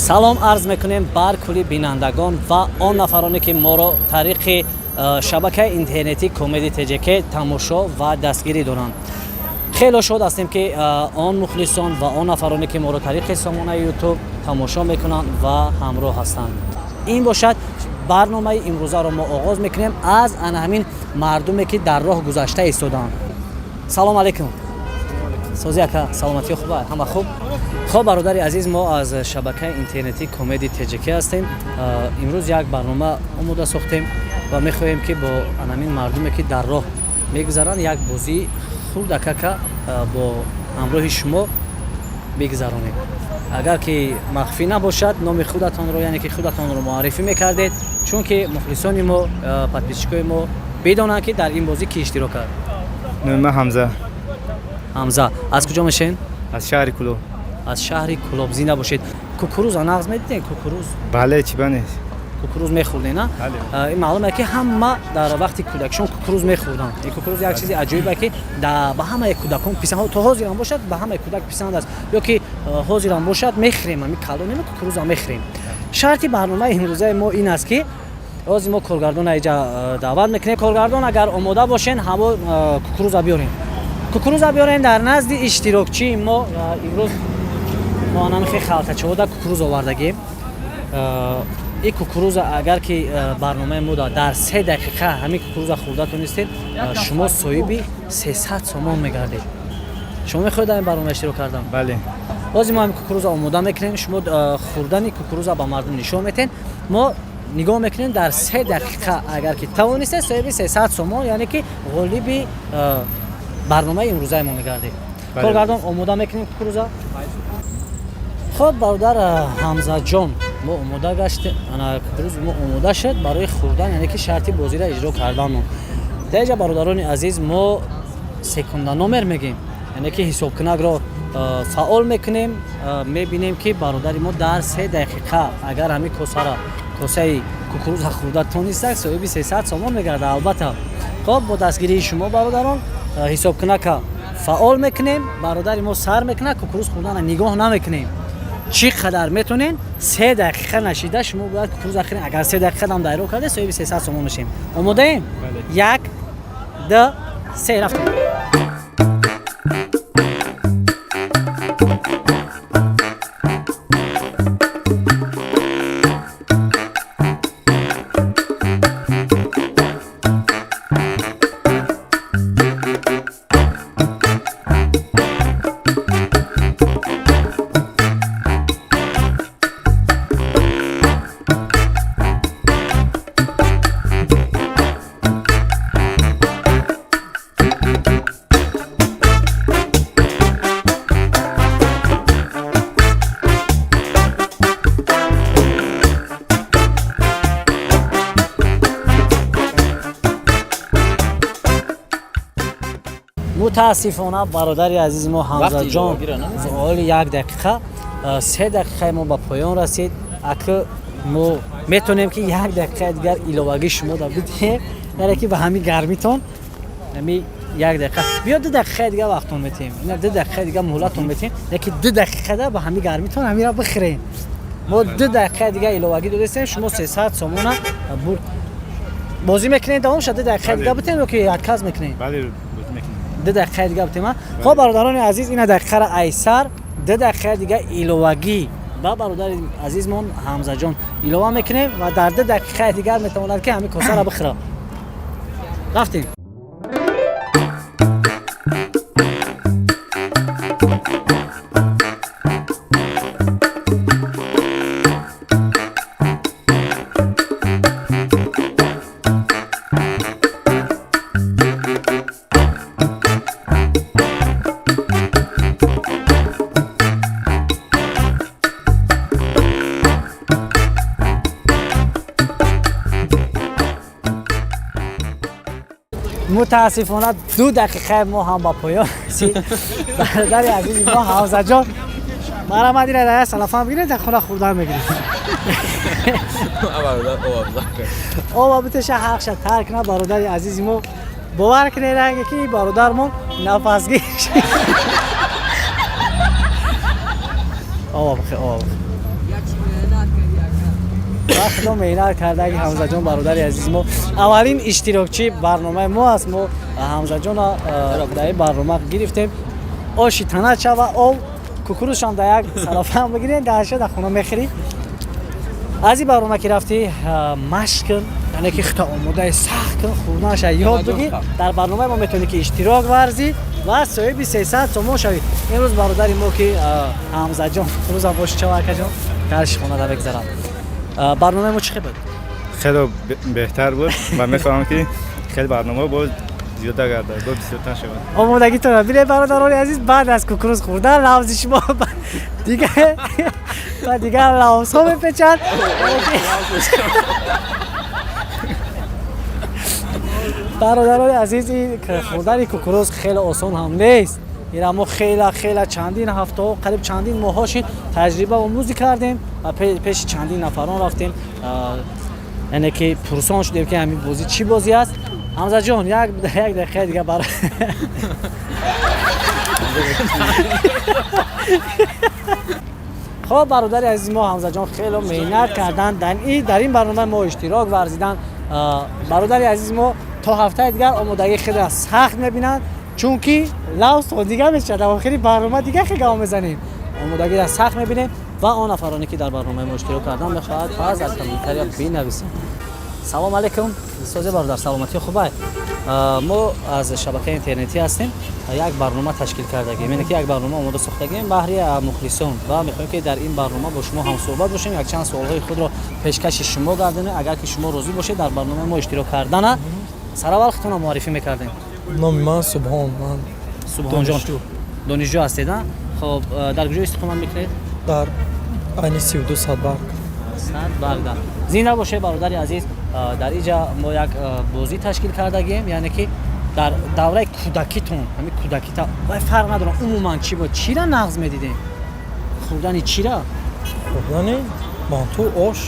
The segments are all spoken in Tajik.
Салом арз мекунем бар кулли бинандагон ва он нафароне, ки моро тариқи шабакаи интернетӣ Комеди ТЖК тамошо ва дастгирӣ доранд. Хело шод ҳастем, ки он мухлисон ва он нафароне, ки моро тариқи сомонаи Ютуб тамошо мекунанд ва ҳамроҳ ҳастанд. Ин бошад, барномаи имрӯзаро мо оғоз мекунем аз ана ҳамин мардуме, ки дар роҳ гузашта истодаанд. Салом алейкум, сози ака, саломатӣ хуба, ҳама хуб? Хоб, бародари азиз, мо аз шабакаи интернетӣ Комеди ТЖК ҳастем. Имрӯз як барнома омода сохтем ва мехоҳем, ки бо анамин мардуме, ки дар роҳ мегузаранд, як бозии хурдакака бо ҳамроҳи шумо бигзаронем. Агар ки махфӣ набошад, номи худатонро, яъне ки худатонро муаррифӣ мекардед, чунки мухлисони мо, подписчикои мо бидонанд, ки дар ин бозӣ ки иштирок кард. Номи ман Ҳамза. Ҳамза, аз куҷо мешен? Аз шаҳри Кулоб. Аз шаҳри Кулоб. Зинда бошед. Кукуруза нағз медидем, кукуруз? Бале, чӣ ба нест. Кукуруз мехӯрдем, на? Бале. Ин маълуме, ки ҳама дар вақти кӯдакшон кукуруз мехӯрданд. Ин кукуруз як чизи аҷоибе, ки ба ҳамаи кӯдакон писанд, то ҳозирам бошад, ба ҳамаи кӯдак писанд аст, ё ки ҳозирам бошад, мехӯрем, ами калонем, кукуруза мехӯрем. Шарти барномаи имрӯзаи мо ин аст, ки ҳозир мо коргардона иҷа даъват мекунем. Коргардон, агар омода бошен, ҳамо кукуруза биёрем, кукуруза биёрем дар назди иштирокчии мо. Имрӯз мо анамихе халтачаода кукуруз овардагем. Ин кукуруза, агар ки барномаи мо дар 3 дақиқа ҳамин кукуруза хӯрда тонистед, шумо соҳиби 300 сомон мегардед. Шумо мехоҳед дар ин барнома иштирок кардан? Бале. Ҳозир мо ҳамин кукуруза омода мекунем, шумо хӯрдани кукуруза ба мардум нишон метиҳед, мо нигоҳ мекунем. Дар 3 дақиқа агар ки тавонистед, соҳиби 300 сомон, яъне ки ғолиби барномаи имрӯзаи мо мегардед. Коргардон, омода мекунем кукуруза. Хоб, бародар Ҳамзаҷон, мо омода гаштем, ана кукуруз мо омода шуд барои хӯрдан, яъне ки шарти бозиро иҷро карданмон. Дар бародарони азиз, мо секундономер мегӯем, яъне ки ҳисобкунакро фаъол мекунем, мебинем, ки бародари мо дар 3 дақиқа агар ҳамин косара, косаи кукуруза хӯрда тонистак, соҳиби 300 сомон мегардад, албатта. Хоб, бо дастгирии шумо, бародарон, ҳисобкунака фаъол мекунем, бародари мо сар мекунад кукуруз хӯрдана. Нигоҳ намекунем, чӣ қадар метонен, 3 дақиқа нашида шумо бояд кукуруза хӯред. Агар 3 дақиқа дам дайро карде, соҳиби 300 сомон мешем. Омодаем? Як, ду, се, рафтем. Мутаассифона, бародари азизи мо Ҳамзаҷон, оли як дақиқа, 3 дақиқаи мо ба поён расид. Аки мо метонем, ки як дақиқаи дигар иловагӣ шумо да бидиҳем, яъне ки ба ҳамин гармитон ами як дақиқа, биё, 2 дақиқаи дигар вақтон метиҳем, ина 2 дақиқаи дигар муҳлатон метиҳем, яки 2 дақиқада ба ҳамин гармитон ҳамира бихӯрем. Мо 2 дақиқаи дигар иловагӣ додастем, шумо 300 сомона бурд. Бозӣ мекунем, давом шад, 2 дақиқаи дигар битем ё ки отказ мекунем? 2 дақиқаи дига бутем. Хоб, бародарони азиз, ина дақиқара айсар 2 дақиқаи дига иловагӣ ба бародари азизмон Ҳамзаҷон илова мекунем ва дар 2 дақиқаи дигар метавонад, ки ҳамин косара бихӯра. Рафтем. Мутаассифона, 2 дақиқаи мо ҳам ба поён расид. Бародари азизи мо Ҳамзаҷон, марам ина дар салафан бигиред, дар хона хӯрдан мегиред. Оба битеша, ҳақша тарк на. Бародари азизи мо, бовар кунед, ранге ки бародармон нафасгир. Об бихӯр, об худо меҳнат кардаги. Ҳамзаҷон, бародари азизи мо, аввалин иштирокчии барномаи мо аст. Мо Ҳамзаҷонро дар ин барнома гирифтем. Оши тана шава, об кукурузшам дар як салофаам бигирем, дар дар хона мехӯрӣ. Аз ин барнома ки рафтӣ, машқ кун, яъне ки хута омодаи сахт кун, хӯрданаша ёд бигир. Дар барномаи мо метавонӣ ки иштирок варзӣ ва соҳиби 300 сомон шавӣ. Имрӯз бародари мо ки Ҳамзаҷон, рӯзам боши, чава, акаҷон, дарши хонада бигзарам. Барномаи мо чӣ хел буд? Хеле беҳтар буд ва мехоҳам, ки хеле барномаҳо боз зиёда гардад, боз бисёртар шавад. Омодагитонро бинед, бародарони азиз. Баъд аз кукуруз хӯрдан лавзи шумо дигар ва дигар лавзҳо мепечад. Бародарони азиз, ин хӯрдани кукуруз хеле осон ҳам нест. Ира мо хела хела чандин ҳафтаҳо, қариб чандин моҳҳо шид, таҷриба омӯзӣ кардем ва пеши чандин нафарон рафтем, яъне ки пурсон шудем, ки ҳамин бозӣ чӣ бозӣ аст. Ҳамзаҷон, як дақиқаи дига бар хоб. Бародари азизи мо Ҳамзаҷон хело меҳнат карданд, дар ин барномаи мо иштирок варзиданд. Бародари азизи мо то ҳафтаи дигар омодагии хеле сахт мебинанд, чунки лавз то дигар мешавад. Дар охири барнома дигар хел гап мезанем. Омодагиро сахт мебинем ва он нафароне ки дар барномаи мо иштирок кардан мехоҳад, пас дар комментария бинависанд. Салом алейкум, созе бародар, саломатӣ хубай? Мо аз шабакаи интернетӣ ҳастем, як барнома ташкил кардагем, яъне ки як барнома омода сохтагем баҳри мухлисон ва мехоҳем, ки дар ин барнома бо шумо ҳамсӯҳбат бошем, якчанд суолҳои худро пешкаши шумо гардонем. Агар ки шумо розӣ бошед дар барномаи мо иштирок кардана, сараввал худтонро муаррифӣ мекардем. Номи ман Субҳон, ман Субҳонҷон, донишҷӯ ҳастед? Хоб, дар куҷо истиқомат мекунед? Дар айни 32 Садбарг. Садбаргда. Зинда бошед, бародари азиз. Дар инҷа мо як бозӣ ташкил кардагем, яъне ки дар давраи кӯдакитон, ҳамин кӯдакита, вай фарқ надорам, умуман чӣ буд, чира нағз медидем, хӯрдани чира? Хӯрдани манту, ош.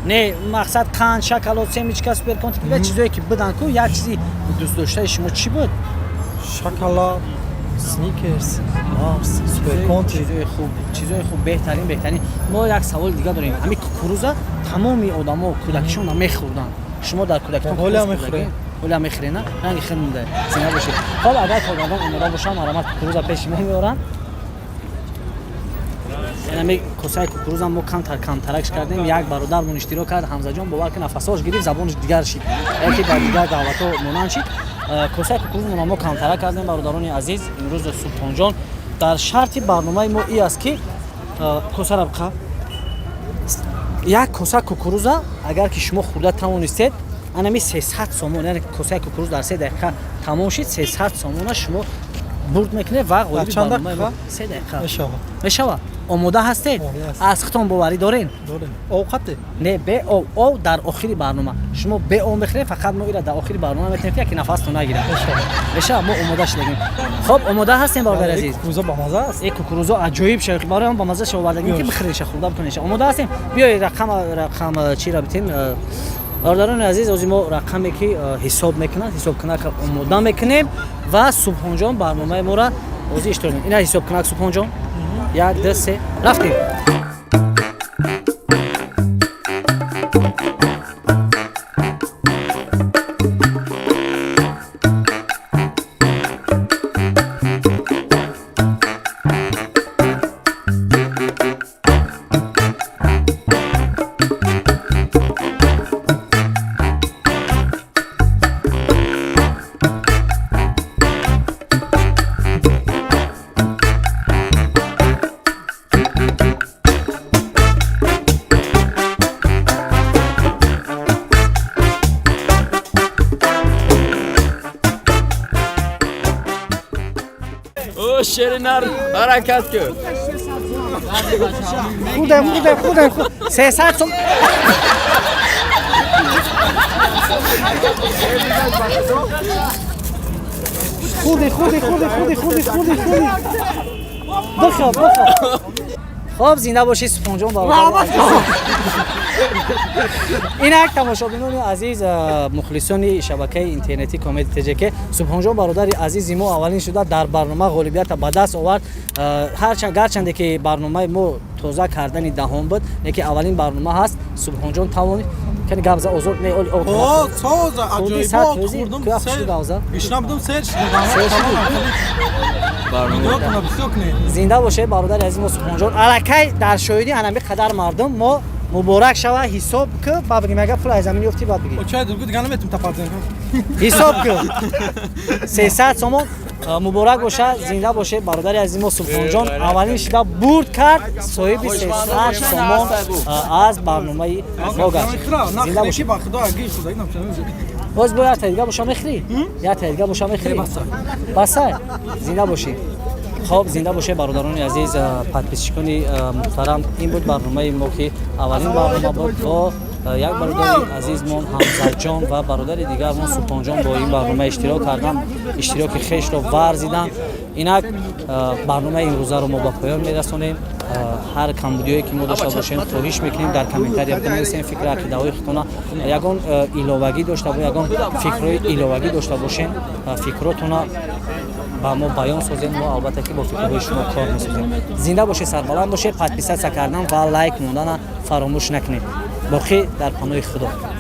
Не, мақсад қанд, шоколад, семечка, суперконти, чизое ки будан ку, як чизи дӯстдоштаи шумо чӣ буд? Шоколад, Сникерс, Марс, суперконти. Чизои хуб, чизои хуб, беҳтарин, беҳтарин. Мо як саволи дигар дорем. Ҳамин кукуруза тамоми одамо кӯдакишонро мехӯрданд. Шумо дар кӯдакитон? Ҳолиам мехӯрем. Ҳолиам мехӯред, на ранги хел монда. Зинда бошед. Хоб, агар коргардон омода бошанд, марамат, кукуруза пеши мо меоранд. Ами косаи кукуруза мо камтар камтаракш кардем. Як бародармон иштирок кард, Ҳамзаҷон, бовар ки нафасҳош гирифт, забонаш дигар шид, яке ба дигар давлатҳо монанд шид. Косаи кукурузмонро мо камтарак кардем. Бародарони азиз, имрӯз Субҳонҷон дар шарти барномаи мо и аст, ки косара биқа, як коса кукуруза агар ки шумо хӯрда тавонистед, анами 300 сомон, яъне косаи кукуруз дар 3 дақиқа тамом шид, 300 сомона шумо бурд мекунед ва ғолиби барномаи мо. 3 дақиқа мешавад. Омода ҳастед? Аз худтон боварӣ доред? Не, бе об. Об дар охири барнома, шумо бе об мехӯред. Фақат мо ира дар охири барнома метавонем, ки яке нафастон нагирад. Мешавад? Мо омода шудагем. Хоб, омода ҳастем, бародари азиз? Кукуруза бамаза аст. Э, кукурузо аҷоиб шава, барои он бамаза шава овардагем, ки бихӯреша, хӯрда битонеша. Омода ҳастем? Биёед, рақам, рақам чира битем. Бародарони азиз, ози мо рақаме ки ҳисоб мекунад, ҳисобкунак омода мекунем ва Субҳонҷон барномаи моро ози иштирок. Ина ҳисобкунак, Субҳонҷон. Як, ду, се, рафтем. Шери нар, ҳаракат кун. Хӯрдем, хӯрдем, хӯрдем, 300 сом. Хӯрди, хӯрди, хӯрди, хӯрди, хӯрди, хӯрди, хӯрди. Бихӯр, бихӯр. Хоб, зинда бошӣ, Субҳонҷон, бародар. Инак, тамошобинони азиз, мухлисони шабакаи интернетӣ Комеди ТЖК, Субҳонҷон, бародари азизи мо, аввалин шуда дар барнома ғолибията ба даст овард. Ҳарчанд, гарчанде ки барномаи мо тоза кардани даҳон буд, лекин аввалин барнома ҳаст. Субҳонҷон тавонид. Кани гап за, озод не, оли. О, соза. Хурди, сад аҷоибот. фоизи. Хурдум. Куя хушки гавза? Гишна будум, сер. Сер шудӣ? Видеотона бисёр кунед. Зинда бошед, бародари азиз мо Субҳонҷон. Аллакай дар шоҳидӣ анами қадар мардум мо муборак шава. Ҳисоб ки, ба бигим, агар пул аз замин ёфтӣ, баъд бигӣ. Чай дургу дига наметум тапарзен. Ҳисоб ки, 300 сомон. Муборак бошад, зинда бошед, бародари азизи мо Субҳонҷон аввалин шида бурд кард, соҳиби 300 сомон аз барномаи мо гашт. Зинда бошед. Ба худо, агар худо намшам. Боз бо як дига боша мехӯрӣ, як дига боша мехӯрӣ, басай. Зинда бошӣ. Хоб, зинда бошед, бародарони азиз, подписчикони муҳтарам. Ин буд барномаи мо, ки аввалин барнома буд бо як бародари азизмон Ҳамзаҷон ва бародари дигармон Субҳонҷон бо ин барнома иштирок кардам, иштироки хешро варзидам. Инак, барномаи имрӯзаро мо ба поён мерасонем. Ҳар камбудиҳое ки мо дошта бошем, хоҳиш мекунем, дар комментария бинависем фикри ақидаҳои худтона. Ягон иловагӣ дошта, ягон фикрҳои иловагӣ дошта бошем, фикротона ба мо баён созем. Мо албатта ки бо фикрҳои шумо кор месозем. Зинда бошед, сарбаланд бошед. Подписаться кардан ва лайк мондана фаромӯш накунед. Боқӣ дар паноҳи Худо.